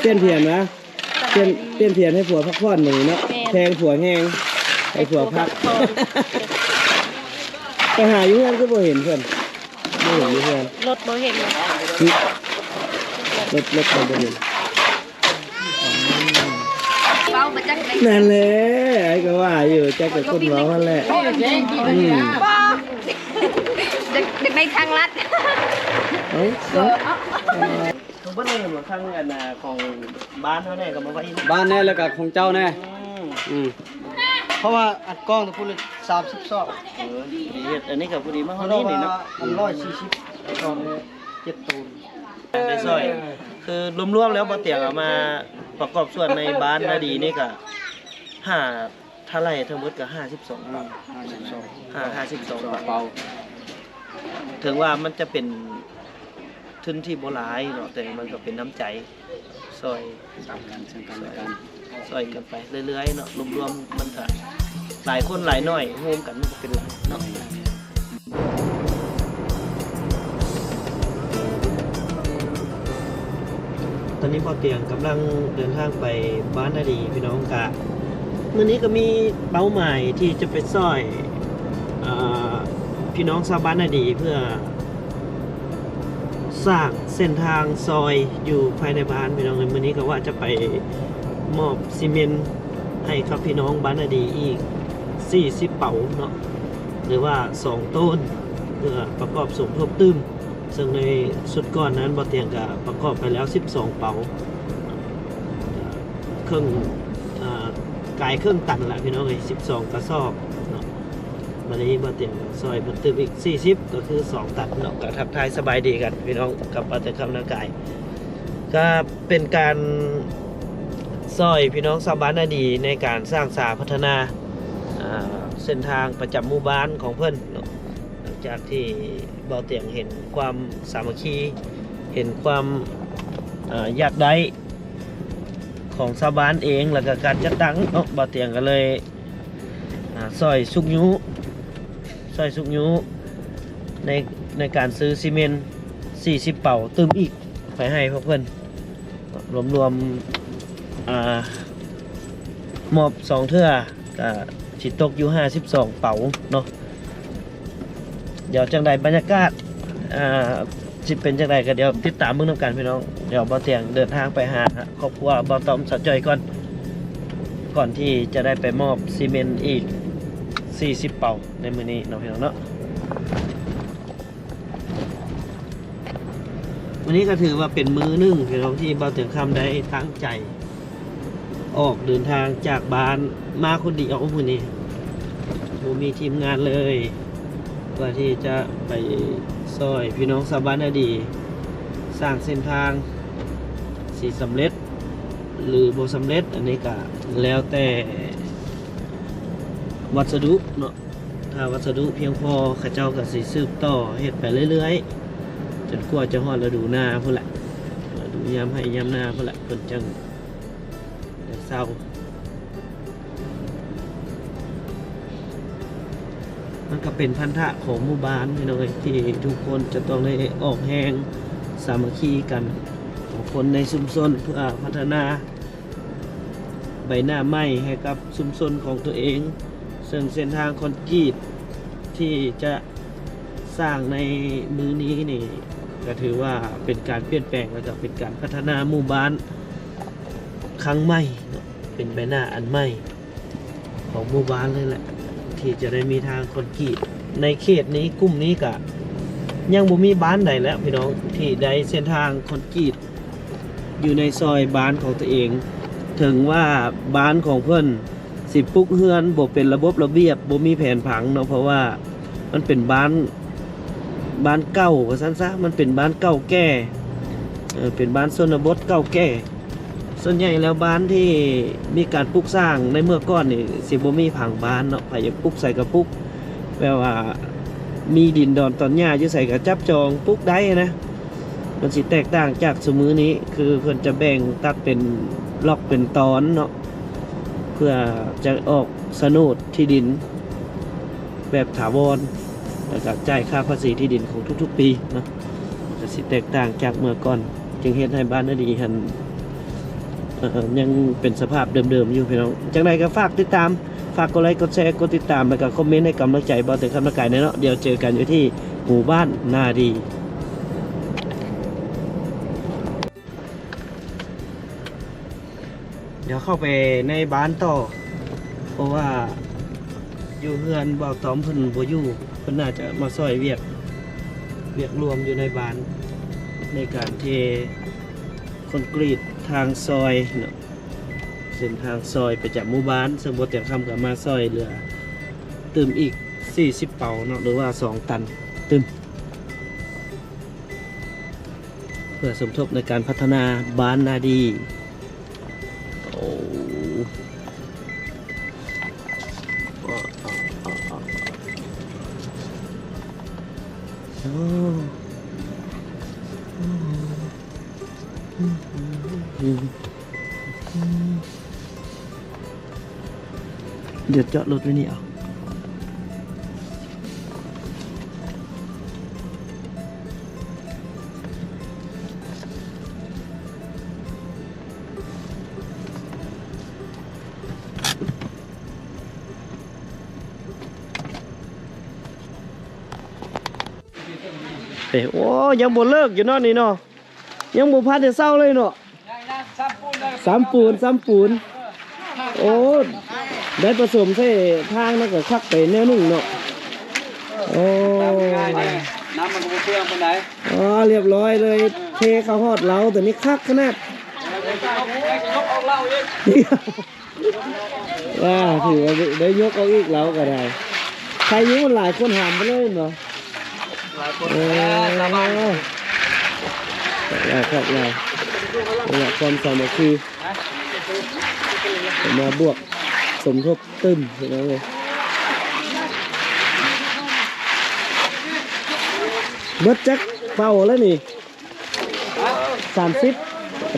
ປ່ຽນຜຽນຫວາ? ປ່ຽນ ປ່ຽນຜຽນໃຫ້ຜົວພັກຜ່ອນມື້ນີ້ເນາະ. ແມ່ນ. ແພງຜົວແຮງ ໃຫ້ຜົວພັກ. ໄປຫາຢູ່ເຮືອນຄືບໍ່ເຫັນເພິ່ນ? ບໍ່ເຫັນຢູ່ເຮືອນ. ລົດບໍ່ເຫັນ. ລົດ ລົດກໍບໍ່ເຫັນ. ເວົ້າບໍ່ຈັກໄດ້. ນັ້ນແຫຼະ ອ້າຍກໍວ່າຢູ່ ຈັກແຕ່ຄົນເວົ້າຫັ້ນແຫຼະ. ອືມ ບໍ່ ຢາກ ຢາກໄດ້ທາງລັດ. ເອົ້າ ເອົ້າ ຄືບໍ່ໄດ້ເຫັນວ່າທາງອັນນ່າຂອງບ້ານເຮົາແດ່ກໍມາໄວ້ ບ້ານແດ່ ແລ້ວກໍຂອງເຈົ້າແດ່. ອືມ ອືມ ເພາະວ່າອັດກ້ອງແຕ່ພຸ້ນສາມສິບສອງ. ເອີ ດີເຮັດ ອັນນີ້ກໍພໍດີມາຮອດນີ້ນີ້ເນາະ. ອັນຮ້ອຍສີ່ສິບ ຕອນນີ້ເຈັດໂຕນ. ໄດ້ຊ່ອຍ ຄືລວມໆແລ້ວ ບໍ່ຕຽງເອົາມາປະກອບສ່ວນໃນບ້ານນາດີນີ້ກະຫ້າ ຖ້າໄລ່ທັງໝົດກະຫ້າສິບສອງເປົາ. ອືມ ຫ້າສິບສອງ ຫ້າ ຫ້າສິບສອງເປົາ. ເຖິງວ່າມັນຈະເປັນທຶນທີ່ບໍ່ຫຼາຍເນາະ ແຕ່ມັນກໍເປັນນ້ຳໃຈ ຊ່ອຍ ຊ່ອຍກັນ ຊ່ອຍກັນໄປເລື້ອຍໆເນາະ. ລວມໆມັນກະຫຼາຍຄົນຫຼາຍໜ້ອຍ ໂຮມກັນມັນກໍເປັນຫຼາຍເນາະ. ຕອນນີ້ບ່າວຕຽງກຳລັງເດີນທາງໄປບ້ານນາດີພີ່ນ້ອງ. ກະມື້ນີ້ກໍມີເປົ້າໝາຍທີ່ຈະໄປຊ່ອຍ ເອີ ພີ່ນ້ອງຊາວບ້ານນາດີ ເພື່ອສ້າງເສັ້ນທາງຊອຍຢູ່ພາຍໃນບ້ານພີ່ນ້ອງ. ມື້ນີ້ກໍວ່າຈະໄປມອບຊີເມັນໃຫ້ກັບພີ່ນ້ອງບ້ານນາດີອີກສີ່ສິບເປົາເນາະ ຫຼືວ່າສອງໂຕນ ເພື່ອປະກອບສົມທົບຕື່ມ. ເຊິ່ງໃນຊຸດກ່ອນນັ້ນ ບ່າວຕຽງກະປະກອບໄປແລ້ວສິບສອງເປົາ ເຄິ່ງ ອາ ກາຍເຄິ່ງຕັນລະພີ່ນ້ອງເອີຍ ສິບສອງກະສອບເນາະ. ບາດນີ້ບ່າວຕຽງຊ່ອຍເພິ່ນຕື່ມອີກສີ່ສິບ ກໍຄືສອງຕັນເນາະ. ກະທັກທາຍສະບາຍດີກັນພີ່ນ້ອງກັບບ່າວຕຽງຄຳນາກາຍ. ກະເປັນການຊ່ອຍພີ່ນ້ອງຊາວບ້ານນາດີໃນການສ້າງສາພັດທະນາ ອາ ເສັ້ນທາງປະຈຳໝູ່ບ້ານຂອງເພິ່ນເນາະ. ຫຼັງຈາກທີ່ບ່າວຕຽງເຫັນຄວາມສາມັກຄີ ເຫັນຄວາມ ເອີ ຢາກໄດ້ຂອງຊາວບ້ານເອງ ແລ້ວກໍການຈັດຕັ້ງເນາະ ບ່າວຕຽງກໍເລີຍ ອາ ຊ່ອຍຊຸກຍູ້ ຊ່ອຍຊຸກຍູ້ໃນ ໃນການຊື້ຊີເມັນສີ່ສິບເປົາຕື່ມອີກ ໄປໃຫ້ພວກເພິ່ນ ລວມໆ ອາ ມອບສອງເທື່ອ ກະຊິຕົກຢູ່ຫ້າສິບສອງເປົາເນາະ. ດຽວຈັ່ງໃດບັນຍາກາດ ອາ ຊິເປັນຈັ່ງໃດກໍດຽວຕິດຕາມເບິ່ງນຳກັນພີ່ນ້ອງ. ດຽວບ່າວຕຽງເດີນທາງໄປຫາຄອບຄົວບ່າວຕ້ອມສາວຈ້ອຍກ່ອນ ກ່ອນທີ່ຈະໄດ້ໄປມອບຊີເມັນອີກສີ່ສິບເປົາໃນມື້ນີ້ເນາະ ພີ່ນ້ອງເນາະ. ມື້ນີ້ກໍຖືວ່າເປັນມື້ໜຶ່ງພີ່ນ້ອງ ທີ່ບ່າວຕຽງຄຳໄດ້ຕັ້ງໃຈອອກເດີນທາງຈາກບ້ານມາຄົນດຽວມື້ນີ້ ບໍ່ມີທີມງານເລີຍ ເພື່ອທີ່ຈະໄປຊ່ອຍພີ່ນ້ອງຊາວບ້ານນາດີສ້າງເສັ້ນທາງ. ຊິສຳເລັດ ຫຼື ບໍ່ສຳເລັດ ອັນນີ້ກະແລ້ວແຕ່ວັດສະດຸເນາະ. ຖ້າວັດສະດຸພຽງພໍ ເຂົາເຈົ້າກໍຊິສືບຕໍ່ເຮັດໄປເລື້ອຍໆ ຈົນກວ່າຈະຮອດລະດູນາພຸ້ນແຫຼະ ລະດູຍາມໄຮ່ຍາມນາພຸ້ນແຫຼະ ເພິ່ນຈຶ່ງໄດ້ເຊົາ. ມັນກໍເປັນພັນທະຂອງໝູ່ບ້ານພີ່ນ້ອງເອີຍ ທີ່ທຸກຄົນຈະຕ້ອງໄດ້ອອກແຮງສາມັກຄີກັນ ຂອງຄົນໃນຊຸມຊົນ ເພື່ອພັດທະນາໃບໜ້າໃໝ່ໃຫ້ກັບຊຸມຊົນຂອງຕົວເອງ. ເຊິ່ງເສັ້ນທາງຄອນກຣີດທີ່ຈະສ້າງໃນມື້ນີ້ນີ້ ກໍຖືວ່າເປັນການປ່ຽນແປງ ແລ້ວກໍເປັນການພັດທະນາໝູ່ບ້ານຄັ້ງໃໝ່ເນາະ ເປັນໃບໜ້າອັນໃໝ່ ຂອງໝູ່ບ້ານເລີຍແຫຼະ ທີ່ຈະໄດ້ມີທາງຄອນກຣີດ. ໃນເຂດນີ້ ກຸ່ມນີ້ກະຍັງບໍ່ມີບ້ານໃດແລ້ວພີ່ນ້ອງ ທີ່ໄດ້ເສັ້ນທາງຄອນກຣີດຢູ່ໃນຊອຍບ້ານຂອງຕົວເອງ. ເຖິງວ່າບ້ານຂອງເພິ່ນຊິປຸກເຮືອນບໍ່ເປັນລະບົບລະບຽບ ບໍ່ມີແຜນຜັງເນາະ ເພາະວ່າມັນເປັນບ້ານ ບ້ານເກົ່າວ່າຊັ້ນຊະ ມັນເປັນບ້ານເກົ່າແກ່ ເອີ ເປັນບ້ານຊົນນະບົດເກົ່າແກ່. ສ່ວນໃຫຍ່ແລ້ວບ້ານທີ່ມີການປຸກສ້າງໃນເມື່ອກ່ອນນີ້ ຊິບໍ່ມີຜັງບ້ານເນາະ ໃຜຢາກປຸກໃສກໍປຸກ ແບບວ່າມີດິນດອນຕອນຫຍ້າຢູ່ໃສກໍຈັບຈອງປຸກໄດ້ນະ. ມັນຊິແຕກຕ່າງຈາກຊຸມື້ນີ້ ຄືເພິ່ນຈະແບ່ງຕັດເປັນລັອກເປັນຕອນເນາະ ເພື່ອຈະອອກສະໂໜດທີ່ດິນແບບຖາວອນ ແລ້ວກໍຈ່າຍຄ່າພາສີທີ່ດິນຂອງທຸກໆປີເນາະ. ມັນກໍຊິແຕກຕ່າງຈາກເມື່ອກ່ອນ ຈຶ່ງເຮັດໃຫ້ບ້ານນາດີຫັ້ນ ຍັງເປັນສະພາບເດີມໆຢູ່ພີ່ນ້ອງ. ຈັ່ງໃດກໍຝາກຕິດຕາມ ຝາກກົດໄລ ກົດແຊ ກົດຕິດຕາມ ແລ້ວກໍຄອມເມັນໃຫ້ກຳລັງໃຈບ່າວເຕີງຄຳນາກາຍແດ່ເນາະ. ດຽວເຈີກັນຢູ່ທີ່ໝູ່ບ້ານນາດີ. ດຽວເຂົ້າໄປໃນບ້ານຕໍ່ ເພາະວ່າຢູ່ເຮືອນບ່າວຕ້ອມເພິ່ນບໍ່ຢູ່ ເພິ່ນໜ້າຈະມາຊ່ອຍວຽກ ວຽກລວມຢູ່ໃນບ້ານ ໃນການເທຄອນກຣີດທາງຊອຍເນາະ ເສັ້ນທາງຊອຍໄປຈາກໝູ່ບ້ານ ເຊິ່ງບ່າວຕຽງຄຳກໍມາຊ່ອຍເຫຼືອຕື່ມອີກສີ່ສິບເປົາເນາະ ຫຼືວ່າສອງຕັນຕື່ມ. ເພື່ອສົມທົບໃນການພັດທະນາບ້ານນາດີ. ໂອ້ ດຽວຈອດລົດໄວ້ນີ້ເອົາ. ເອີ ໂອ້ ຍັງບໍ່ເລີກຢູ່ເນາະນີ້ເນາະ. ຍັງບໍ່ພັນໄດ້ເຊົາເລີຍເນາະ. ຊຳປູນ ຊຳປູນ. ໂອ້ ໄດ້ປະສົມໃສ່ທາງນັ້ນກໍຄັກໄປແນວໜຶ່ງເນາະ. ໂອ້ ນ້ຳມັນກໍບໍ່ເປືອງປານໃດ. ອໍ ລຽບລ້ອຍເລີຍ. ເທເຂົ້າຮອດເລົາ ຕົວນີ້ຄັກຂະໜາດ. ເອີ ໄດ້ຍົກອອກເລີາອີກ. ອ່າ ຖືວ່າໄດ້ຍົກອອກອີກ ເລົາກໍໄດ້. ໃຄຢູ່ ມັນຫຼາຍຄົນຫາມໄປເລີຍແມ່ນບໍ່? ຫຼາຍຄົນ ເອີ ຊາວບ້ານ ຄັກຫຼາຍ ຄັກຫຼາຍ. ນີ້ແຫຼະຄວາມສາມັກຄີ ມາບວກສົມທົບຕື່ມ ພີ່ນ້ອງເອີຍ. ເບິດຈັກເປົາແລ້ວນີ້? ສາມສິບ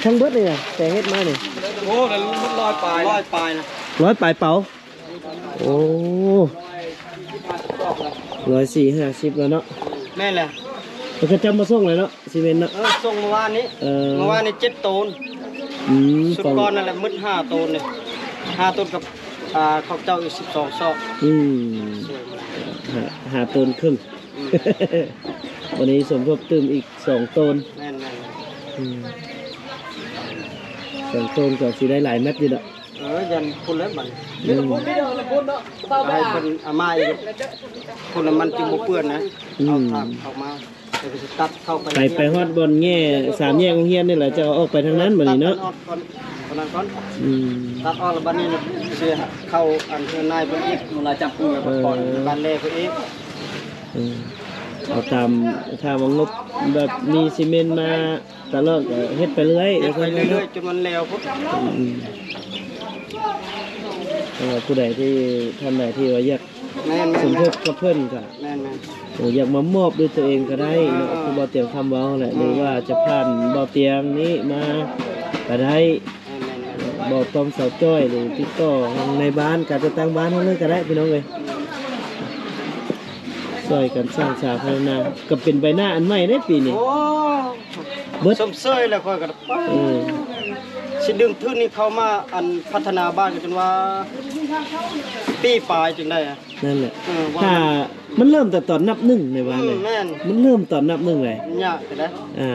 ທັງເບິດນີ້ນະ ແຕ່ເຮັດມານີ້. ໂອ້ ນັ້ນມັນຮ້ອຍປາຍ ຮ້ອຍປາຍນະ ຮ້ອຍປາຍເປົາ. ໂອ້ ຮ້ອຍສີ່ຫ້າສິບແລ້ວເນາະ. ແມ່ນແຫຼະ ເຂົາເຈົ້າມາສົ່ງແລ້ວເນາະ ຊີເມັນເນາະ. ເອີ ສົ່ງມື້ວານນີ້. ເອີ ມື້ວານນີ້ເຈັດໂຕນ. ອືມ ຊຸດກ່ອນນັ້ນແຫຼະ ໝົດຫ້າໂຕນນີ້ ຫ້າໂຕນກັບ ອ່າ ຂອງເຈົ້າອີກສິບສອງຊອກ. ອືມ ຫ້າ ຫ້າໂຕນເຄິ່ງ. ອືມ ວັນນີ້ສົມທົບຕື່ມອີກສອງໂຕນ. ແມ່ນໆ ອືມ ສອງໂຕນກໍຊິໄດ້ຫຼາຍແມັດຢູ່ດອກ. ເອີ ຢ້ານພຸ້ນແຫຼະບັດນີ້. ອືມ ໃຫ້ເພິ່ນເອົາມາອີກ ພຸ້ນລະມັນຈຶ່ງບໍ່ເປື້ອນນະ. ອືມ ເອົາທາງເຂົ້າມາ ແລ້ວກໍຊິຕັດເຂົ້າໄປ ໄປ ໄປຮອດບ່ອນແງ່ສາມແຍກໂຮງຮຽນນີ້ແຫຼະ ຈະເອົາອອກໄປທາງນັ້ນບັດນີ້ເນາະ. ຕັດອອກກ່ອນ ອັນນັ້ນກ່ອນ. ອືມ ຕັດອອກແລ້ວບັດນີ້ຊິເຂົ້າອັນເຮືອນນາຍເພິ່ນອີກ ເວລາຈັບມືກັບ ເອີ ບ້ານແລເພິ່ນອີກ. ເອີ ເອົາຕາມ ຖ້າວ່າງົບແບບມີຊີເມັນມາຕະຫຼອດກໍເຮັດໄປເລື້ອຍ ເຮັດໄປເລື້ອຍໆ ວ່າຊັ້ນເນາະ ຈົນມັນແລ້ວພຸ້ນ. ອືມ ເອີ ຜູ້ໃດທີ່ ທ່ານໃດທີ່ວ່າຢາກ ແມ່ນໆ ສົມທົບກັບເພິ່ນກໍ ແມ່ນໆ ໂອ້ ຢາກມາມອບດ້ວຍຕົວເອງກໍໄດ້ເນາະ. ເອີ ຄືບ່າວຕຽງຄຳເວົ້າແຫຼະ ເອີ ຫຼືວ່າຈະຜ່ານບ່າວຕຽງນີ້ມາກໍໄດ້. ແມ່ນໆ ບ່າວຕ້ອມ ສາວຈ້ອຍ ຫຼືຕິດຕໍ່ທາງໃນບ້ານ ການຈັດຕັ້ງບ້ານເຮົາເລີຍກໍໄດ້ ພີ່ນ້ອງເອີຍ. ອືມ ຊ່ອຍກັນສ້າງສາພັດທະນາ ກໍເປັນໃບໜ້າອັນໃໝ່ເດ້ປີນີ້. ໂອ້ ເບິດ ຊົມເຊີຍແລ້ວຂ້ອຍກໍ ເອີ ຊິດຶງທຶນນີ້ເຂົ້າມາ ອັນ ພັດທະນາບ້ານກໍຈົນວ່າປີປາຍຈຶ່ງໄດ້. ນັ້ນແຫຼະ ເອີ ວ່າ ຖ້າມັນເລີ່ມແຕ່ຕອນນັບໜຶ່ງໃນບ້ານເລີຍ. ອືມ ແມ່ນ ມັນເລີ່ມຕອນນັບໜຶ່ງເລີຍ. ຍາກແຕ່ໃດ ອ່າ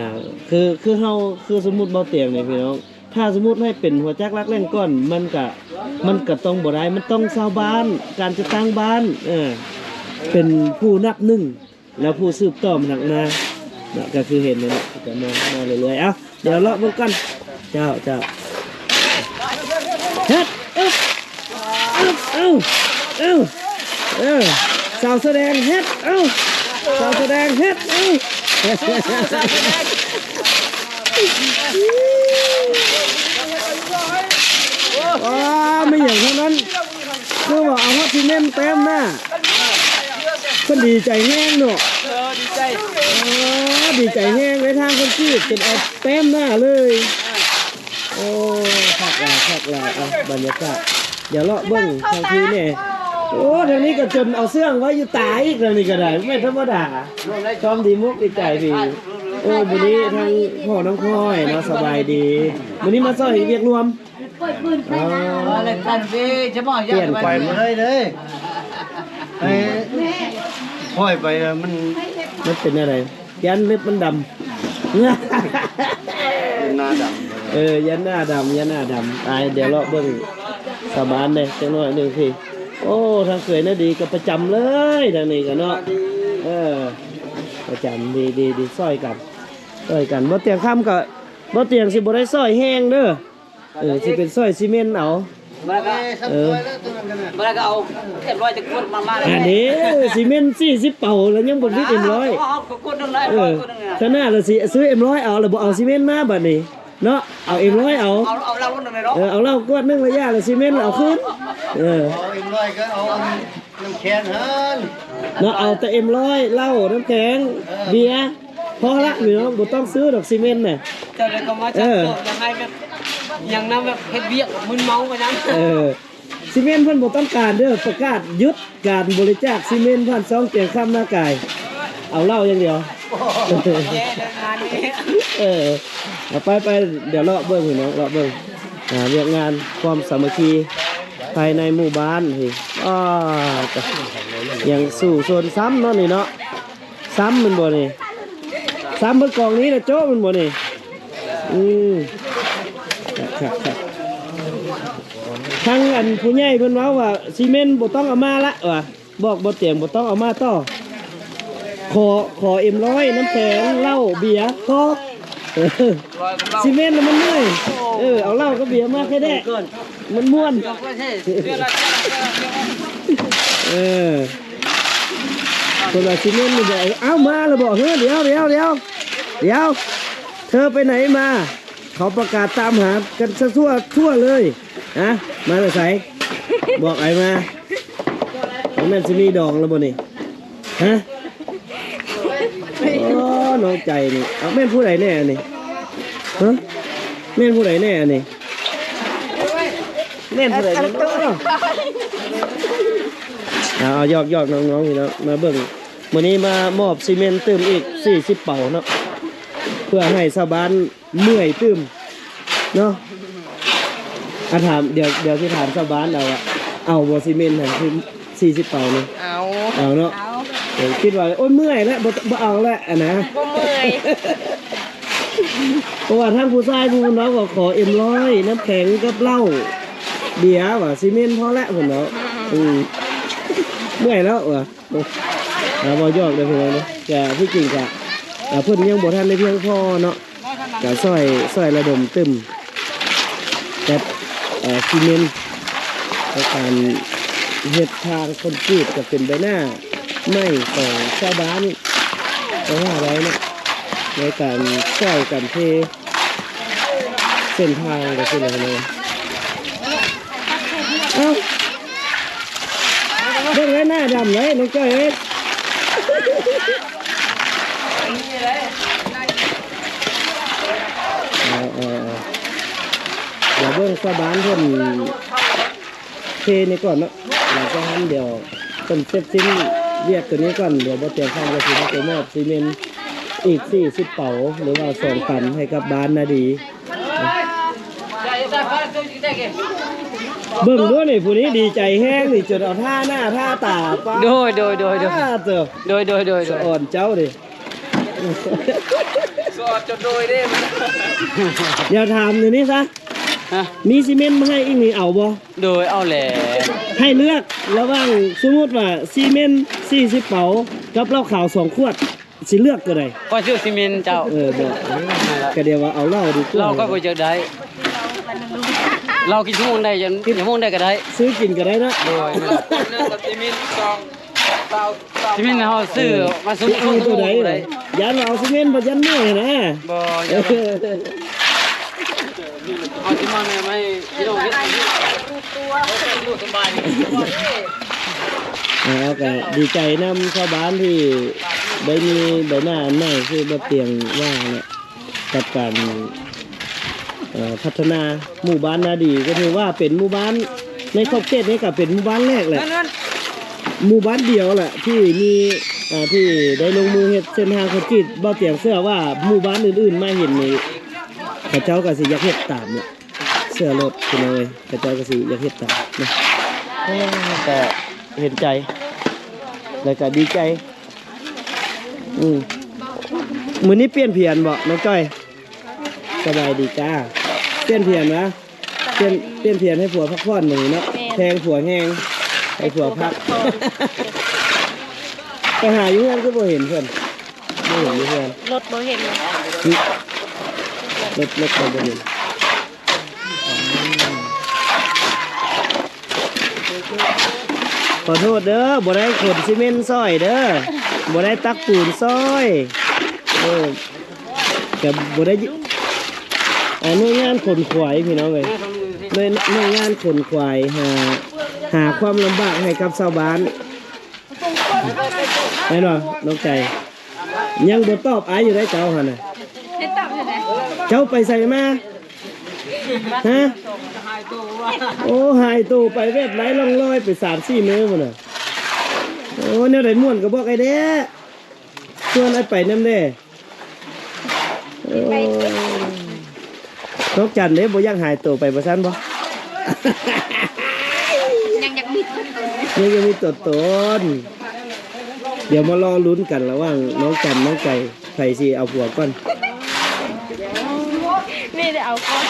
ຄື ຄືເຮົາ ຄືສົມມຸດບ່າວຕຽງນີ້ ພີ່ນ້ອງ ຖ້າສົມມຸດໃຫ້ເປັນຫົວຈັກຫຼັກແຫຼ່ງກ່ອນ ມັນກະ ມັນກະຕ້ອງບໍ່ໄດ້ ມັນຕ້ອງຊາວບ້ານ ການຈັດຕັ້ງບ້ານ ເອີ ເປັນຜູ້ນັບໜຶ່ງ ແລ້ວຜູ້ສືບຕໍ່ມັນຫາກມາເນາະ. ກໍຄືເຫັນນີ້ແຫຼະ ກໍມາ ມາເລື້ອຍໆ. ເອົ້າ ດຽວເລາະເບິ່ງກ່ອນ. ເຈົ້າ ເຈົ້າ ເຮັດ ອຶບ ອຶບ ເອົ້າ ເອົ້າ ເອີ ສາວສະແດງເຮັດ ເອົ້າ ສາວສະແດງເຮັດ ເອົ້າ ອໍ ແມ່ນຫຍັງທາງນັ້ນ ຄືວ່າເອົາຮອດຊີເມັນແຕ້ມໜ້າ ເພິ່ນດີໃຈແຮງເນາະ. ເອີ ດີໃຈ ເອີ ດີໃຈແຮງເລີຍ ທາງຄົນຈີບຈົນເອົາແຕ້ມໜ້າເລີຍ. ໂອ້ ຄັກຫຼາຍ ຄັກຫຼາຍ. ເອົາ ບັນຍາກາດ ດຽວເລາະເບິ່ງທາງພີ້ແດ່. ໂອ້ ທາງນີ້ກໍຈົນເອົາເຊື່ອງໄວ້ຢູ່ຕາອີກ ທາງນີ້ກໍໄດ້ ບໍ່ແມ່ນທຳມະດາ. ຊອມດີມຸກດີໃຈດີ. ໂອ້ ມື້ນີ້ທາງພໍ່ນ້ອງພອຍເນາະ ສະບາຍດີ. ມື້ນີ້ມາຊ່ອຍເຮັດວຽກລວມ. ອໍ ປ່ຽນໄປບໍ່ໄດ້ເດ້. ໄປ ພອຍໄປແລ້ວມັນ ມັນເປັນແນວໃດ? ຢ້ານເລັບມັນດຳ ເປັນໜ້າດຳ. ເອີ ຢ້ານໜ້າດຳ ຢ້ານໜ້າດຳ. ໄປ ດຽວເລາະເບິ່ງຊາວບ້ານແດ່ຈັກໜ້ອຍໜຶ່ງພີ້. ໂອ້ ທາງເຂີຍນາດີກໍປະຈຳເລີຍ ທາງນີ້ກໍເນາະ. ເອີ ປະຈຳ ດີໆ ຊ່ອຍກັນ ຊ່ອຍກັນ. ບໍ່ຕຽງຄຳກໍ ບໍ່ຕຽງຊິບໍ່ໄດ້ຊ່ອຍແຮງເດີ. ເອີ ຊິເປັນຊ່ອຍຊີເມັນເອົາ. ເອີ ບໍ່ໄດ້ກໍເອົາເອັມຮ້ອຍຈັກຂວດມາ ມາ. ອັນນີ້ຊີເມັນສີ່ສິບເປົາແລ້ວຍັງບໍ່ມີເອັມຮ້ອຍ. ເອົາ ເອົາ ເອົາຂວດໜຶ່ງລະ. ເອີ ເອັມຮ້ອຍ ຂະໜາດລະຊິຊື້ເອັມຮ້ອຍເອົາ ລະບໍ່ເອົາຊີເມັນມາບາດນີ້ເນາະ. ເອົາເອັມຮ້ອຍເອົາ ເອົາ ເອົາເຫຼົ້າໜ້ອຍເນາະ. ເອີ ເອົາເຫຼົ້າຂວດໜຶ່ງລະຢ່າ ລະຊີເມັນລະເອົາຄືນ. ເອີ ເອົາເອັມຮ້ອຍກໍເອົາອັນ ນ້ຳແຂງຫັ້ນເນາະ. ເອົາແຕ່ເອັມຮ້ອຍ ເຫຼົ້າ ນ້ຳແຂງ ເອີ ເບຍ ພໍລະພີ່ນ້ອງ ບໍ່ຕ້ອງຊື້ດອກຊີເມັນນະ. ເຈົ້າໄດ້ກໍມາຈັດ ເອີ ໂຕ ຢາກໃຫ້ແບບ ຫຍັງນຳ ແບບເຮັດວຽກມຶນເມົາວ່າຫຍັງ. ເອີ ຊີເມັນເພິ່ນບໍ່ຕ້ອງການເດີ ປະກາດຢຸດການບໍລິຈາກຊີເມັນຜ່ານຊ່ອງຕຽງຄຳນາກາຍ. ເອົາເຫຼົ້າຢ່າງດຽວ. ເອີ ເອົາໄປໆ ດຽວເລາະເບິ່ງພີ່ນ້ອງ ເລາະເບິ່ງ ອ່າ ວຽກງານຄວາມສາມັກຄີ ພາຍໃນໝູ່ບ້ານນີ້ ອ້າ ຍັງສູ້ຊົນຊ້ຳເນາະນີ້ເນາະ. ຊ້ຳແມ່ນບໍ່ນີ້? ຊ້ຳເບິດກອງນີ້ລະໂຈະແມ່ນບໍ່ນີ້? ອືມ ຄັກໆໆ. ທາງອັນຜູ້ໃຫຍ່ເພິ່ນເວົ້າວ່າ ຊີເມັນບໍ່ຕ້ອງເອົາມາລະວ່າ ບອກບໍ່ຕຽງບໍ່ຕ້ອງເອົາມາຕໍ່. ຂໍ ຂໍເອັມຮ້ອຍ ນ້ຳແຂງ ເຫຼົ້າ ເບຍ ພໍ. ຊີເມັນນະມັນເມື່ອຍ. ເອີ ເອົາເຫຼົ້າກັບເບຍມາແຄ່ແດ່ ມັນມ່ວນ. ເອີ ເພິ່ນວ່າຊີເມັນນີ້ບໍ່ເອົາມາລະບໍ? ເຮີ ດຽວ ດຽວ ດຽວ ດຽວ ເທີໄປໄຫນມາ? ເຂົາປະກາດຕາມຫາກັນຊະທົ່ວ ທົ່ວເລີຍ. ຮະ ມາແຕ່ໃສ? ບອກອ້າຍມາ. ບໍ່ແມ່ນຊິມີດອງແລ້ວບໍ່ນີ້? ຮະ ໂອ້ ນ້ອງໃຈນີ້. ເອົາ ແມ່ນຜູ້ໃດແນ່ອັນນີ້? ຮະ ແມ່ນຜູ້ໃດແນ່ອັນນີ້? ແມ່ນຜູ້ໃດແນ່ເນາະ? ເອົາ ເອົາ ຢອກໆ ນ້ອງໆ ພີ່ນ້ອງ ມາເບິ່ງ. ມື້ນີ້ມາມອບຊີເມັນຕື່ມອີກສີ່ສິບເປົາເນາະ ເພື່ອໃຫ້ຊາວບ້ານເມື່ອຍຕື່ມເນາະ. ອາ ຖາມ ດຽວ ດຽວຊິຖາມຊາວບ້ານເອົາວ່າ ເອົາບໍ່ຊີເມັນຫັ້ນ ຄືສີ່ສິບເປົານີ້? ເອົາ ເອົາເນາະ. ເອົາ ເອີ ຄິດວ່າ ໂອ້ຍ ເມື່ອຍແລ້ວ ບໍ່ ບໍ່ເອົາແລ້ວ ອັນນະ ບໍ່ເມື່ອຍ. ເພາະວ່າທາງຜູ້ຊາຍຜູ້ເພິ່ນເວົ້າກໍຂໍເອັມຮ້ອຍ ນ້ຳແຂງກັບເຫຼົ້າ ເບຍວ່າ ຊີເມັນພໍແລ້ວ ເພິ່ນເນາະ. ອືມ ເມື່ອຍແລ້ວວ່າ. ອ່າ ເວົ້າຢອກເດີພີ່ນ້ອງເດີ ກະທີ່ຈິງກະ ອ່າ ເພິ່ນຍັງບໍ່ທັນໄດ້ພຽງພໍເນາະ ກະຊ່ອຍ ຊ່ອຍລະດົມຕື່ມກັບ ເອີ ຊີເມັນ ໃນການເຮັດທາງຄອນກຣີດ ກະເປັນໃບໜ້າໃໝ່ຂອງຊາວບ້ານ ກໍວ່າໄດ້ເນາະ ໃນການຊ່ອຍກັນເທ ເສັ້ນທາງກໍຄືແນວນີ້. ເອົ້າ ເບິ່ງໄວ້ໜ້າດຳເລີຍນ້ອງຈ້ອຍເອີຍ. ເອົາ ເອົາ ເອົາ ດຽວເບິ່ງຊາວບ້ານເພິ່ນ ເທນີ້ກ່ອນເນາະ ຫຼັງຈາກນັ້ນດຽວເພິ່ນເສັດສິ້ນວຽກຕົວນີ້ກ່ອນ ດຽວບໍ່ຕຽງຄຳກໍຊິໄດ້ໄປມອບຊີເມັນອີກສີ່ສິບເປົາ ຫຼືວ່າສອງຕັນໃຫ້ກັບບ້ານນາດີ. ເບິ່ງດູນີ້ ຜູ້ນີ້ດີໃຈແຮງນີ້ ຈົນເອົາທ່າໜ້າທ່າຕາ ໂດຍ ໂດຍ ໂດຍ ໂດຍ ໂດຍ ໂດຍ ໂດຍ ສະອອນເຈົ້າເດ້ ສະອອນຈົນໂດຍເດ້. ດຽວຖາມຢູ່ນີ້ຊະ ຮະ ມີຊີເມັນມາໃຫ້ອີກນີ້ເອົາບໍ່? ໂດຍ ເອົາແຫຼະ ໃຫ້ເລືອກລະຫວ່າງ ສົມມຸດວ່າຊີເມັນສີ່ສິບເປົາ ກັບເຫຼົ້າຂາວສອງຂວດ ຊິເລືອກຕົວໃດ? ຂ້ອຍຊື້ຊີເມັນເຈົ້າ. ເອີ ບໍ່ ກະດຽວວ່າເອົາເຫຼົ້າດີກວ່າ ເຫຼົ້າຂ້ອຍບໍ່ຢາກໄດ້ ເຫຼົ້າກິນຊົ່ວໂມງໃດ ຊົ່ວໂມງໃດກໍໄດ້ ຊື້ກິນກໍໄດ້ເນາະ. ໂດຍ ຊີເມັນເຮົາຊື້ມາຊຸມ ຊຸມ ຊຸມ ຊຸມ ຢ້ານວ່າເອົາຊີເມັນ ບໍ່ຢ້ານເມື່ອຍນະ. ບໍ່ ເອົາຊິມາໃຫ້ພີ່ນ້ອງເຮັດ ສະບາຍດີ. ເອົາ ກະດີໃຈນຳຊາວບ້ານທີ່ໄດ້ມີໃບໜ້າອັນໃໝ່ ຄືບໍ່ຕຽງວ່າແຫຼະ ກັບການ ເອີ ພັດທະນາໝູ່ບ້ານນາດີ ກໍຖືວ່າເປັນໝູ່ບ້ານໃນຂອບເຂດນີ້ ກໍເປັນໝູ່ບ້ານແລກແຫຼະ ໝູ່ບ້ານດຽວແຫຼະທີ່ມີ ອ່າ ທີ່ໄດ້ລົງມືເຮັດເສັ້ນທາງຄອນກຣີດ. ບ່າວຕຽງເຊື່ອວ່າໝູ່ບ້ານອື່ນໆມາເຫັນນີ້ ເຂົາເຈົ້າກໍຊິຢາກເຮັດຕາມແຫຼະ ເຊື່ອໂລດພີ່ນ້ອງເອີຍ, ເຂົາເຈົ້າກໍຊິຢາກເຮັດຕາມເນາະ. ເອີ ກໍເຫັນໃຈ ແລ້ວກໍດີໃຈ. ອືມ ມື້ນີ້ປ່ຽນຜຽນບໍ່ນ້ອງຈ້ອຍ? ສະບາຍດີຈ້າ. ປ່ຽນຜຽນຫວາ? ປ່ຽນ ປ່ຽນຜຽນໃຫ້ຜົວພັກຜ່ອນມື້ນີ້ເນາະ. ແມ່ນ ແພງຜົວແຮງ ໃຫ້ຜົວພັກ. ໃຫ້ຜົວພັກຜ່ອນ. ໄປຫາຢູ່ເຮືອນຄືບໍ່ເຫັນເພິ່ນ? ບໍ່ເຫັນຢູ່ເຮືອນ. ລົດບໍ່ເຫັນ. ອືມ ລົດ ລົດກໍບໍ່ເຫັນ. ຂໍໂທດເດີ ບໍ່ໄດ້ຂົນຊີເມັນຊ່ອຍເດີ ບໍ່ໄດ້ຕັກປູນຊ່ອຍ. ເອີ ກໍບໍ່ໄດ້ ອ່າ ໜ່ວຍງານຂົນຂວາຍ ພີ່ນ້ອງເອີຍ, ໜ່ວຍ ໜ່ວຍງານຂົນຂວາຍ ຫາ ຫາຄວາມລຳບາກໃຫ້ກັບຊາວບ້ານ. ແມ່ນບໍ່ນ້ອງໃຈ? ຍັງບໍ່ຕອບອ້າຍຢູ່ໄດ໋ເຈົ້າຫັ້ນນະ. ເຈົ້າໄປໃສມາ? ຮະ? ໂອ້ ຫາຍໂຕໄປແບບໄຮ້ຮ່ອງລອຍໄປສາມສີ່ມື້ພຸ້ນນະ. ໂອ້ ແນວໃດມ່ວນກໍບອກອ້າຍແດ່ ຊວນອ້າຍໄປນຳແດ່. ໂອ້ ນ້ອງຈັນເດ້ ບໍ່ຢາກຫາຍໂຕໄປວ່າຊັ້ນບໍ່? ຍັງຢາກມີຕົວຕົນ ຍັງຢາກມີຕົວຕົນ. ດຽວມາລໍລຸ້ນກັນລະຫວ່າງນ້ອງຈັນ ນ້ອງໄກ່ ໃຜຊິເອົາຜົວກ່ອນ. ນີ້ໄດ້ເອົາກ່ອນ.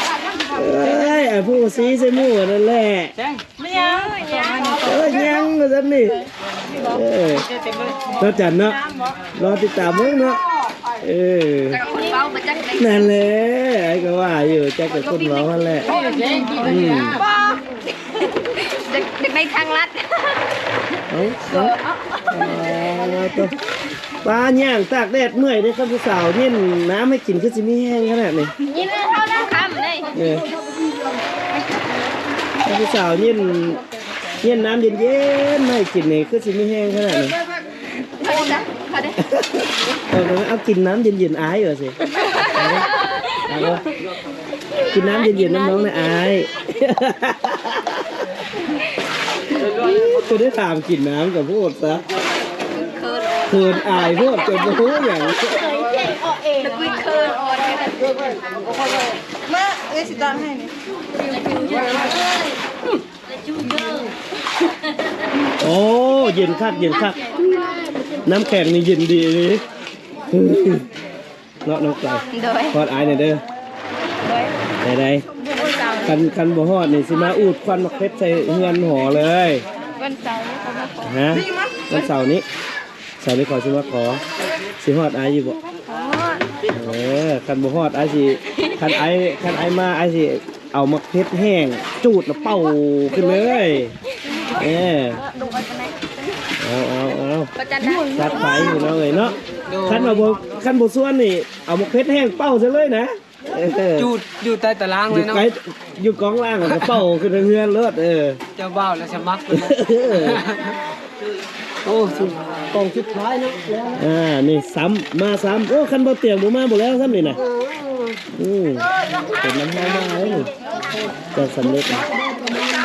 ເອີຍ ໄອ້ຜູ້ຊີ້ໃສ່ໝູ່ນັ້ນແຫຼະ. ແຈ້ງ ບໍ່ຍັງ ຍັງ ເອີ ຍັງວ່າຊັ້ນນີ້. ເອີ ນ້ອງຈັນເນາະ ລໍຕິດຕາມເບິ່ງເນາະ. ເອີ ແລ້ວກໍຄົນເວົ້າມາຈາກໃດ? ນັ້ນແຫຼະ ອ້າຍກໍວ່າຢູ່ ຈັກແຕ່ຄົນເວົ້າຫັ້ນແຫຼະ. ອືມ ຢາກ ຢາກໄດ້ທາງລັດ. ເອົ້າ ເອົ້າ ເອົ້າ ຕາ ປ້າຍ່າງຕາກແດດເມື່ອຍເດ້. ຄັນຜູ້ສາວເຢັນນ້ຳໃຫ້ກິນຄືຊິມີແຮງຂະໜາດນີ້. ເຢັນເທົ່ານັ້ນຄ່ຳເດ້. ເອີ ຄັນຜູ້ສາວເຢັນ ເຢັນນ້ຳເຢັນໆມາໃຫ້ກິນນີ້ ຄືຊິມີແຮງຂະໜາດນີ້. ເອົາ ເອົາກິນນ້ຳເຢັນໆອ້າຍວ່າຊິ. ເອົາ ເອົາ ກິນນ້ຳເຢັນໆນຳນ້ອງແດ່ອ້າຍ. ບໍ່ໄດ້ຖາມກິນນ້ຳກໍໂພດຊະ. ເຂີນອາຍໂພດ ຈົນບໍ່ຮູ້ຫຍັງ. ມາ ເອື້ອຍຊິຕາກໃຫ້ນີ້. ໂອ້ ເຢັນຄັກ ເຢັນຄັກ. ນ້ຳແຂງນີ້ເຢັນດີອີ່ຫຼີ. ເນາະ ນ້ອງໄກ່. ໂດຍ ຮອດອ້າຍແດ່ເດີ. ໂດຍ ໄດ້ໆ. ຄັນ ຄັນບໍ່ຮອດນີ້ຊິມາອູດຄວັນໝາກເພັດໃສ່ເຮືອນຫໍເລີຍ. ວັນເສົານີ້ກໍມາຂໍ. ຮະ? ວັນເສົານີ້ ເສົານີ້ຂໍຊິມາຂໍ. ຊິຮອດອ້າຍຢູ່ບໍ່? ຮອດ. ເອີ ຄັນບໍ່ຮອດອ້າຍຊິ ຄັນອ້າຍ ຄັນອ້າຍມາ ອ້າຍຊິ ເອົາໝາກເພັດແຫ້ງຈູດແລ້ວເປົ່າຂຶ້ນເລີຍ. ເອີ ເອົາ ເອົາ ເອົາ ຈັດໄປພີ່ນ້ອງເອີຍເນາະ. ຄັນວ່າບໍ່ ຄັນບໍ່ຊວນນີ້ ເອົາໝາກເພັດແຫ້ງເປົ່າຊະເລີຍນະ. ເອີ ຈູດຢູ່ໃຕ້ຕາລ່າງເລີຍເນາະ. ຢູ່ໃກ້ ຢູ່ກ້ອງລ່າງ ແລ້ວກໍເປົ່າຂຶ້ນເຮືອນໂລດ. ເອີ ເຈົ້າບ່າວລະສະໝັກ. ໂອ້ ກອງສຸດທ້າຍເນາະ. ອ່າ ນີ້ຊ້ຳ ມາຊ້ຳ. ໂອ້ ຄັນບໍ່ຕຽງບໍ່ມາບໍ່ແລ້ວຊ້ຳນີ້ນະ. ອືມ ເປັນນ້ຳເຮົາມາເລີຍນີ້. ຈະສຳເລັດນະ.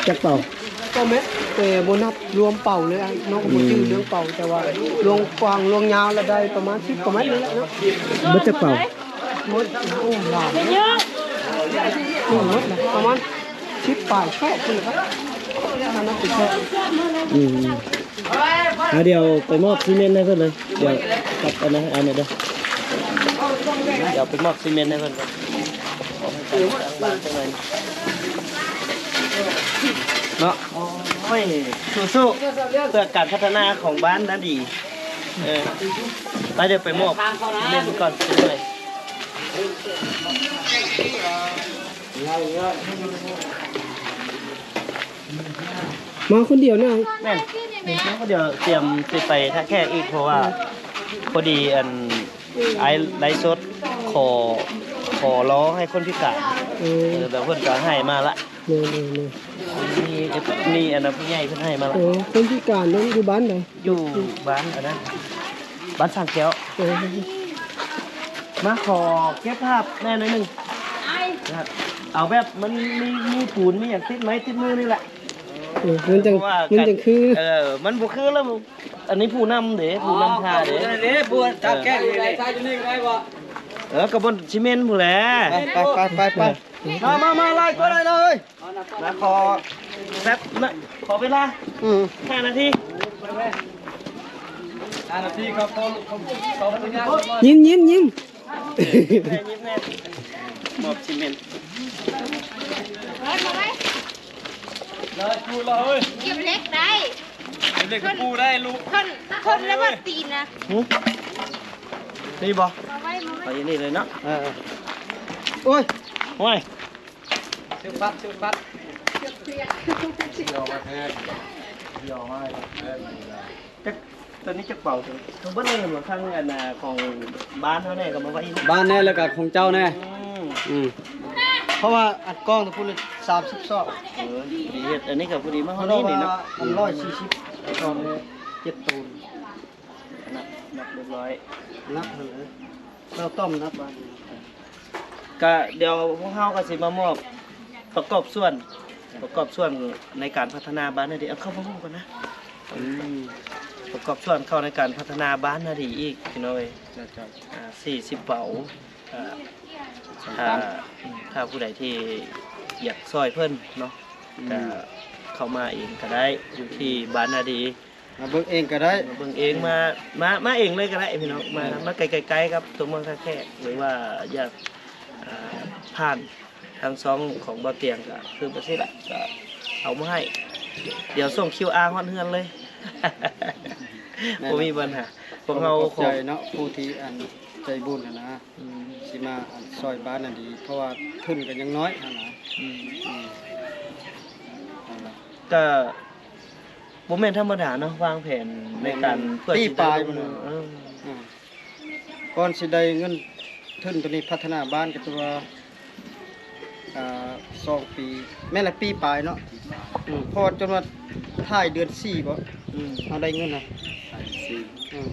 ຈັກເປົ່າ? ເກົ້າແມັດ ແຕ່ບໍ່ນັບລວມເປົ່າເລີຍ. ນ້ອງກໍບໍ່ຈື່ເລື່ອງເປົ່າ ແຕ່ວ່າລວມກວ້າງລວມຍາວລະໄດ້ປະມານສິບກວ່າແມັດນີ້ແຫຼະເນາະ. ເບິດຈັກເປົ່າ? ໝົດ ໂອ້ ຫຼາຍເນາະ. ນີ້ໝົດນະ ປະມານສິບປາຍແປດພຸ້ນແຫຼະ. ອືມ ອ່າ ດຽວໄປມອບຊີເມັນໃຫ້ເພິ່ນເລີຍ. ດຽວກັບອັນນັ້ນ ອັນນີ້ເດີ. ດຽວໄປມອບຊີເມັນໃຫ້ເພິ່ນກ່ອນເນາະ. ໂອ້ຍ ສູ້ໆ ເພື່ອການພັດທະນາຂອງບ້ານນະດີ. ເອີ ໄປ ດຽວໄປມອບເມັນກ່ອນ. ມາຄົນດຽວເນາະ. ແມ່ນ ມາຄົນດຽວ. ຕຽມຊິໄປທ່າແຂກອີກ ເພາະວ່າພໍດີອັນ ອ້າຍໄລຟ໌ສົດ ຂໍ ຂໍລໍໃຫ້ຄົນພິການ. ເອີ ແລ້ວເພິ່ນກໍໃຫ້ມາລະ. ໂດຍ ໂດຍ ໂດຍ. ມີ ມີອັນນັ້ນ ຜູ້ໃຫຍ່ເພິ່ນໃຫ້ມາລະ. ໂອ້ ຄົນພິການນັ້ນຢູ່ບ້ານໃດ? ຢູ່ບ້ານອັນນັ້ນ ບ້ານສາງແກ້ວ. ເອີ ມາຂໍເກັບພາບແດ່ໜ້ອຍໜຶ່ງ. ເອົາແບບມັນມີ ມີປູນມີຫຍັງຕິດໄມ້ຕິດມືນີ້ແຫຼະ. ເອີ ມັນຈັ່ງ ເພາະວ່າ ມັນຈັ່ງຄື ເອີ ມັນບໍ່ຄືແລ້ວ ອັນນີ້ຜູ້ນຳເດ້ ຜູ້ນຳພາເດ້ ເອີ ຜູ້ນຳເດ້ ຜູ້ທາງແກ້ງນີ້ເດ້ ເອີ ກໍບ່ອນຊິເມັນພຸ້ນແຫຼະ ໄປ ໄປ ໄປ ໄປ ມາ ມາ ມາ ໄລ່ກໍໄດ້ເລີຍ ມາ ຂໍແປັບນະ ຂໍເວລາ ອືມ ຫ້ານາທີ ຫ້ານາທີ ຂໍ ຂໍ ຂໍ ຍິ້ມ ຍິ້ມ ຍິ້ມ ແມ່ຍິບແນ່ ມອບຊິເມັນ ເກັບເຫຼັກໄດ້ ເກັບເຫຼັກກັບປູໄດ້ລູກ ຄົນ ຄົນລະບໍ່ຕີນນະ ຫື ນີ້ບໍ່ ມາໄວ້ ມາໄວ້ ໄປຢູ່ນີ້ເລີຍເນາະ ເອີ ໂອ້ຍ ໂອ້ຍ ຊື້ພັດ ຊື້ພັດ ດຽວມາແທນ ດຽວມາແທນ ຈັກ ຕົວນີ້ຈັກເປົາ ທັງເບິດເລີຍ ທັງອັນ ອ່າ ຂອງບ້ານເຮົາແດ່ກໍມາໄວ້ ບ້ານແດ່ ແລ້ວກໍຂອງເຈົ້າແດ່ ອືມ ອືມ ເພາະວ່າອັນກ້ອງຕົວພຸ້ນສາມສິບຊອກ ເອີ ດີເຮັດ ອັນນີ້ກໍພໍດີມາຮອດນີ້ນີ້ເນາະ ອັນຮ້ອຍສີ່ສິບຊອກນີ້ ເຈັດໂຕນ ນັບ ນັບຮຽບຮ້ອຍ ນັບຫັ້ນເລີຍ ເຈົ້າຕ້ອມນັບວ່າ ກະດຽວພວກເຮົາກໍຊິມາມອບປະກອບສ່ວນ ປະກອບສ່ວນໃນການພັດທະນາບ້ານນາດີ ເອົາເຂົ້າມາໂຮມກ່ອນນະ ອືມ ປະກອບສ່ວນເຂົ້າໃນການພັດທະນາບ້ານນາດີອີກ ພີ່ນ້ອງເອີຍ ເຈົ້າ ເຈົ້າ ອ່າ ສີ່ສິບເປົາ ອ່າ ຖ້າ ຖ້າຜູ້ໃດທີ່ຢາກຊ່ອຍເພິ່ນເນາະ ອືມ ກະເຂົ້າມາເອງກໍໄດ້ ຢູ່ທີ່ບ້ານນາດີ ມາເບິ່ງເອງກໍໄດ້ ມາເບິ່ງເອງ ມາ ມາ ມາເອງເລີຍກໍໄດ້ພີ່ນ້ອງ ມາ ເອີ ມາໃກ້ໆກັບຕົວເມືອງທ່າແຂກ ຫຼືວ່າຢາກ ອ່າ ຜ່ານທາງຊ່ອງຂອງບ່າວຕຽງ ກໍຄືແບບຊີ້ລະ ກໍເອົາມາໃຫ້ ດຽວສົ່ງຄິວອາຮອດເຮືອນເລີຍ ແມ່ນ ບໍ່ມີບັນຫາ ພວກເຮົາ ຂອບໃຈເນາະ ຜູ້ທີ່ອັນໃຈບຸນຫັ້ນນະ ອືມ ຊິມາອັນຊ່ອຍບ້ານນັ້ນດີ ເພາະວ່າທຶນກໍຍັງນ້ອຍຫັ້ນນະ ອືມ ອືມ ນັ້ນລະ ກໍ ບໍ່ແມ່ນທຳມະດາເນາະ ວາງແຜນໃນການ ແມ່ນໆ ເພື່ອຊິໄດ້ລົງ ປີປາຍ ເອີ ອືມ ກ່ອນຊິໄດ້ເງິນທຶນໂຕນີ້ພັດທະນາບ້ານກໍຖືວ່າ ອ່າ ສອງປີ ແມ່ນລະ ປີປາຍເນາະ ອືມ ເພາະວ່າຈົນວ່າທ້າຍເດືອນສີ່ບໍ ອືມ ເຮົາໄດ້ເງິນນະ ທ້າຍເດືອນສີ່ ອືມ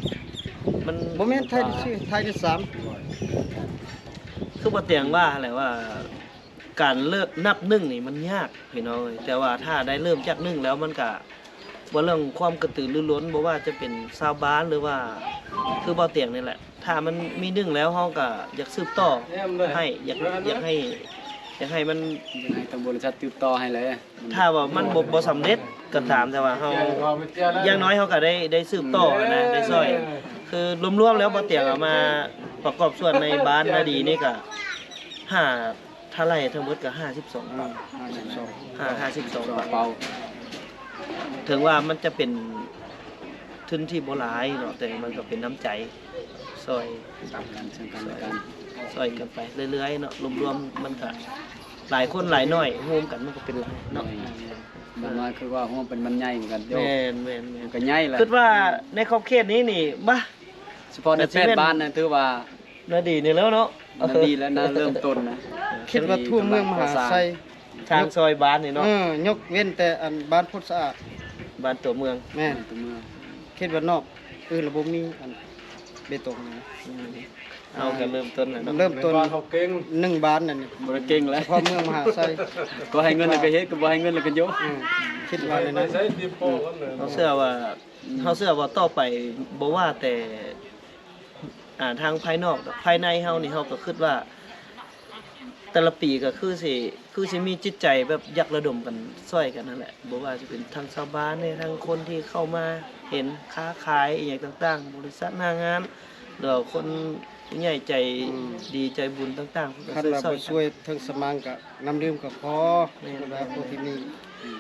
ມັນບໍ່ແມ່ນທ້າຍເດືອນສີ່ ທ້າຍເດືອນສາມ ຄືບໍ່ຕຽງວ່າຫັ້ນແຫຼະວ່າ ການເລີ່ມນັບໜຶ່ງນີ້ມັນຍາກພີ່ນ້ອງເອີຍ ແຕ່ວ່າຖ້າໄດ້ເລີ່ມຈາກໜຶ່ງແລ້ວ ມັນກະ ເວົ້າເລື່ອງຄວາມກະຕືລືລົ້ນ ບໍ່ວ່າຈະເປັນຊາວບ້ານ ຫຼືວ່າຄືບ່າວຕຽງນີ້ແຫຼະ ຖ້າມັນມີໜຶ່ງແລ້ວ ເຮົາກະຢາກສືບຕໍ່ໃຫ້ ຢາກ ຢາກໃຫ້ ຢາກໃຫ້ມັນ ຢາກໃຫ້ທາງບໍລິສັດສືບຕໍ່ໃຫ້ແຫຼະ ຖ້າວ່າມັນບໍ່ ບໍ່ສຳເລັດກໍຕາມ ແຕ່ວ່າເຮົາ ຢ່າງໜ້ອຍເຮົາກໍໄດ້ ໄດ້ສືບຕໍ່ນະ ໄດ້ຊ່ອຍ ຄືລວມໆແລ້ວ ບ່າວຕຽງເອົາມາປະກອບສ່ວນໃນບ້ານນາດີນີ້ກໍຫ້າ ຖ້າໄລ່ທັງໝົດກໍຫ້າສິບສອງ ອືມ ຫ້າສິບສອງ ຫ້າ ຫ້າສິບສອງເປົາ ເຖິງວ່າມັນຈະເປັນທຶນທີ່ບໍ່ຫຼາຍເນາະ ແຕ່ມັນກໍເປັນນ້ຳໃຈ ຊ່ອຍ ສຳຄັນ ສຳຄັນ ຊ່ອຍກັນໄປເລື້ອຍໆເນາະ ລວມໆມັນກະຫຼາຍຄົນຫຼາຍໜ້ອຍ ໂຮມກັນມັນກໍເປັນຫຼາຍເນາະ ແມ່ນໆ ຢ່າງໜ້ອຍຄືວ່າໂຮມເປັນມັນໃຫຍ່ເໝືອນກັນ ແມ່ນໆໆ ມັນກໍໃຫຍ່ແຫຼະ ຄິດວ່າໃນຂອບເຂດນີ້ນີ້ ບາ ສະເພາະໃນແປດບ້ານນັ້ນຖືວ່າ ນາດີນີ້ແລ້ວເນາະ ນາດີແລ້ວນະ ເລີ່ມຕົ້ນນະ ຄິດວ່າທົ່ວເມືອງມະຫາໄຊ ທາງຊອຍບ້ານນີ້ເນາະ ເອີ ຍົກເວັ້ນແຕ່ອັນບ້ານໂພນສະອາດ ບ້ານຕົວເມືອງ ແມ່ນ ບ້ານຕົວເມືອງ ຄິດວ່ານອກອື່ນລະບໍ່ມີອັນເບຕົງນະ ອືມ ເຮົາກໍເລີ່ມຕົ້ນແລ້ວເນາະ ເລີ່ມຕົ້ນ ບ້ານເຮົາເກັ່ງ ໜຶ່ງບ້ານນັ້ນ ບໍ່ໄດ້ເກັ່ງແລ້ວ ສະເພາະເມືອງມະຫາໄຊ ກໍໃຫ້ເງິນແລ້ວກໍເຮັດ ກໍບໍ່ໃຫ້ເງິນແລ້ວກໍໂຍະ ອືມ ຄິດວ່າແນວນັ້ນ ເຮົາເຊື່ອວ່າ ເຮົາເຊື່ອວ່າຕໍ່ໄປບໍ່ວ່າແຕ່ອ່າທາງພາຍນອກດອກ ພາຍໃນເຮົານີ້ ເຮົາກໍຄິດວ່າແຕ່ລະປີກໍຄືຊິ ຄືຊິມີຈິດໃຈແບບຢາກລະດົມກັນຊ່ອຍກັນຫັ້ນແຫຼະ ບໍ່ວ່າຈະເປັນທາງຊາວບ້ານເດ້ ທາງຄົນທີ່ເຂົ້າມາເຫັນຄ້າຂາຍອີ່ຫຍັງຕ່າງໆ ບໍລິສັດ ໜ້າງານ ຫຼືວ່າຄົນຜູ້ໃຫຍ່ໃຈ ອືມ ດີໃຈບຸນຕ່າງໆ ເພິ່ນກໍ ຄັນວ່າບໍ່ຊ່ອຍເຖິງສະໝັງກໍນ້ຳດື່ມກໍພໍ ແມ່ນ ເວລາຜູ້ທີ່ມີ ອືມ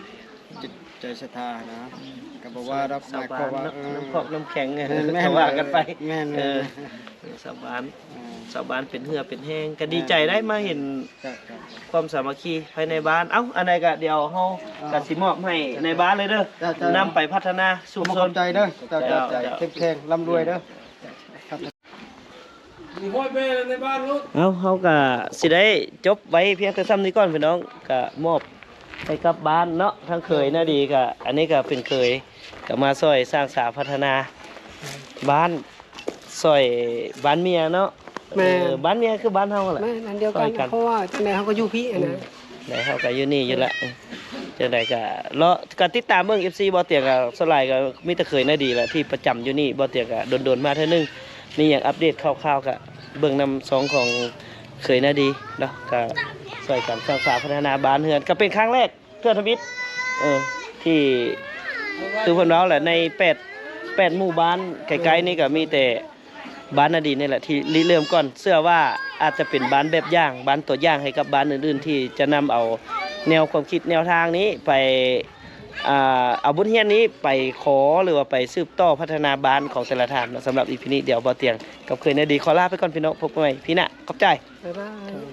ຈິດໃຈສັດທານະ ອືມ ກໍບໍ່ວ່າດອກ ໝາຍຄວາມວ່າ ຊາວບ້ນເນາະ ເອີ ນ້ຳຂອກນ້ຳແຂງ ແມ່ນໆ ກໍວ່າກັນໄປ ແມ່ນໆ ເອີ ຊາວບ້ານ ອືມ ຊາວບ້ານເປັນເຫື່ອເປັນແຮງ ກໍດີໃຈໄດ້ມາເຫັນ ເຈົ້າໆ ຄວາມສາມັກຄີພາຍໃນບ້ານ ເອົ້າ ອັນໃດກໍດຽວເຮົາ ເອີ ກໍຊິມອບໃຫ້ ເຈົ້າໆ ນາຍບ້ານເລີຍເດີ ເຈົ້າໆ ນຳໄປພັດທະນາຊຸມຊົນ ຂອບໃຈເດີ ເຈົ້າໆ ເຈົ້າໆ ເຈົ້າໆ ເຈົ້າ ເຈົ້າ ເຂັ້ມແຂງ ລ່ຳລວຍເດີ ເອົາ ເຮົາກໍຊິໄດ້ຈົບໄວ້ພຽງແຕ່ສ່ຳນີ້ກ່ອນພີ່ນ້ອງ ກໍມອບໃຫ້ກັບບ້ານເນາະ ທາງເຂີຍນາດີກໍ ອັນນີ້ກໍເປັນເຂີຍ ກໍມາຊ່ອຍສ້າງສາພັດທະນາບ້ານ ຊ່ອຍບ້ານເມຍເນາະ ແມ່ນ ເອີ ບ້ານເມຍຄືບ້ານເຮົາແຫຼະ ແມ່ນ ອັນດຽວກັນ ຊ່ອຍກັນ ເພາະວ່າຈັ່ງໃດເຮົາກໍຢູ່ພີ້ຫັ້ນນະ ອືມ ແລ້ວເຮົາກໍຢູ່ນີ້ຢູ່ລະ ເອີ ຈັ່ງໃດກໍເລາະ ກໍຕິດຕາມເບິ່ງ ເອັຟຊີ ບໍ່ຕຽງ ກໍສ່ວນຫຼາຍກໍມີແຕ່ເຂີຍນາດີແຫຼະທີ່ປະຈຳຢູ່ນີ້. ບໍ່ຕຽງກໍດົນໆມາເທື່ອໜຶ່ງ ມີຫຍັງອັບເດດຄ່າວໆ ກໍເບິ່ງນຳຊ່ອງຂອງເຂີຍນາດີເນາະ ກໍຊ່ວຍກັນສ້າງສາພັດທະນາບ້ານເຮືອນ ກໍເປັນຄັ້ງແລກ ເທື່ອທຳອິດ ເອີ ທີ່ ຄືເພິ່ນເວົ້າແຫຼະ ໃນແປດ ແປດໝູ່ບ້ານໃກ້ໆນີ້ ກໍມີແຕ່ບ້ານນາດີນນີ້ແຫຼະທີ່ລິເລີ່ມກ່ອນ. ເຊື່ອວ່າອາດຈະເປັນບ້ານແບບຢ່າງ ບ້ານຕົວຢ່າງໃຫ້ກັບບ້ານອື່ນໆ ທີ່ຈະນຳເອົາແນວຄວາມຄິດແນວທາງນີ້ໄປ ອ່າ ເອົາບົດຮຽນນີ້ໄປຂໍ ຫຼືວ່າໄປສືບຕໍ່ພັດທະນາບ້ານຂອງແຕ່ລະທ່ານເນາະ. ສຳລັບອີພີນີ້ ດຽວບໍ່ຕຽງກັບເຂີຍນາດີຂໍລາໄປກ່ອນພີ່ນ້ອງ ພົບກັນໃໝ່ອີພີໜ້າ. ຂອບໃຈ. ບາຍບາຍ.